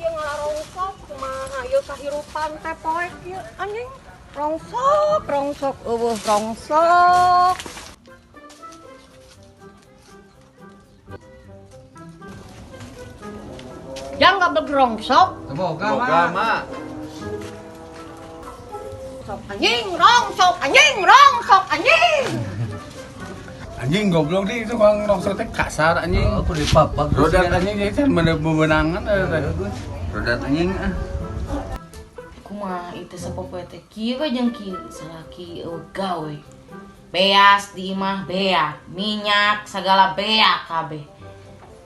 Ieu ngarongsok kumaha ieu kahirupan teh poek ieu anjing. Rongsok, rongsok, eueuh rongsok. Jangan gak rongsok. Boga, Boga, Mak. Rongsok anjing, rongsok anjing, rongsok anjing. Anjing goblok di itu kalau rongsok teh kasar anjing. Oh, aku dipapak. Rodat anjing jadi kan bener bebenangan teh. Rodat anjing ah. Kumaha itu sapopoe teh kieu we jeung kieu salaki eueuh gawe. Beas di imah beak, minyak sagala beak kabeh.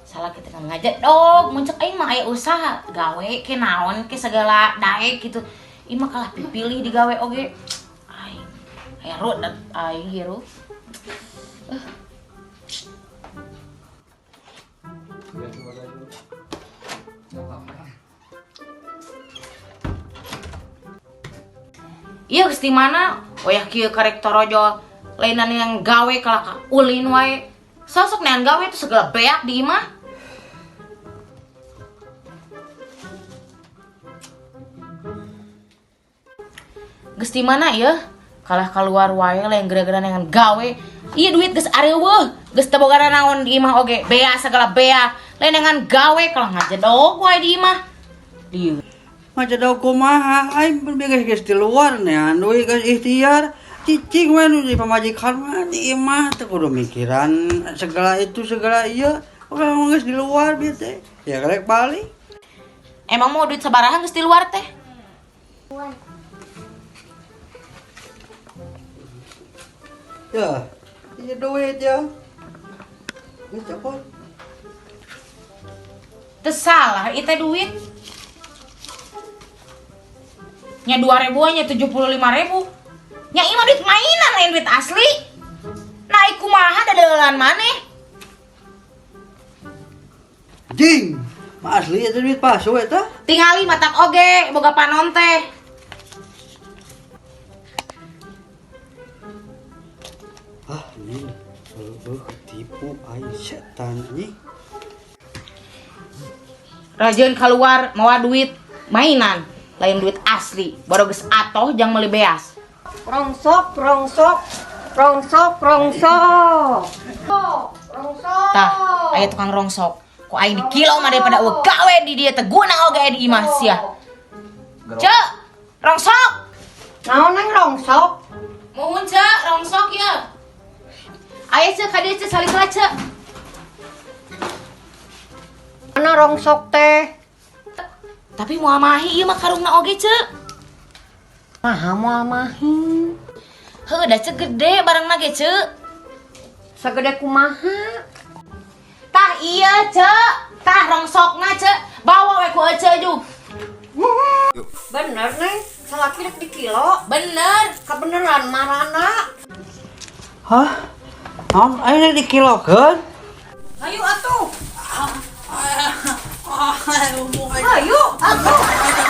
Salaki teh kan ngajedog, mun cek aing mah aya usaha gawe ke naon ke segala daek gitu. Imah kalah pipilih digawe oge. Aing aya rodat aing hirup. Iya geus di mana? Wayah kieu karek torojol lainan yang gawe kalah ka ulin wae. Sosok nean gawe itu segala beak di imah. Geus di mana ieu? Kalah keluar wae lain gara-gara neangan gawe. Iya duit geus areuweuh, geus teu boga naon di imah oge. Beak segala beak. Lain neangan gawe kalah ngajedog wae di imah. Dieu. Ngajedog kumaha aing geus di luar neangan duit geus ikhtiar cicing we nu di pamajikan mah di imah teu kudu mikiran segala itu segala ieu urang geus di luar bieu teh ya karek balik. Emang mau duit sabaraha geus di luar teh? Ya, ieu duit ya. Geus copot. Teu salah ieu teh duit. Nya 2.000-an nya 75.000. Nya ieu mah duit mainan lain duit asli. Nah, ieu kumaha dadelan maneh? Jing, mah asli eta duit palsu eta. Tingali matak oge boga panon teh. Ah, ini heueuh ketipu aing setan anjing. Rajeun keluar mawa duit mainan, lain duit asli. Baru geus atoh jang meuli beas. Rongsok, rongsok, rongsok, rongsok. Rongsok. Tah, aya tukang rongsok. Ku aing dikilo mah daripada eueuh gawe di dieu teh guna oge di imah sia. Cek, rongsok. Naon neng rongsok? Muhun cek, rongsok ya. Aya cek ka dieu cek salik lah cek. Mana rongsok teh? Tapi moal mahi ieu mah karungna oge cek. Maha moal mahi. Heuh, da cek gede barangna ge cek. Sagede kumaha? Tah iya cek, tah rongsokna cek, bawa we ku ece ju. Bener neng, salaki rek dikilo. Bener. Kebeneran marana. Hah? Naon aing rek dikilokeun? Ayo atuh. Ayo atuh.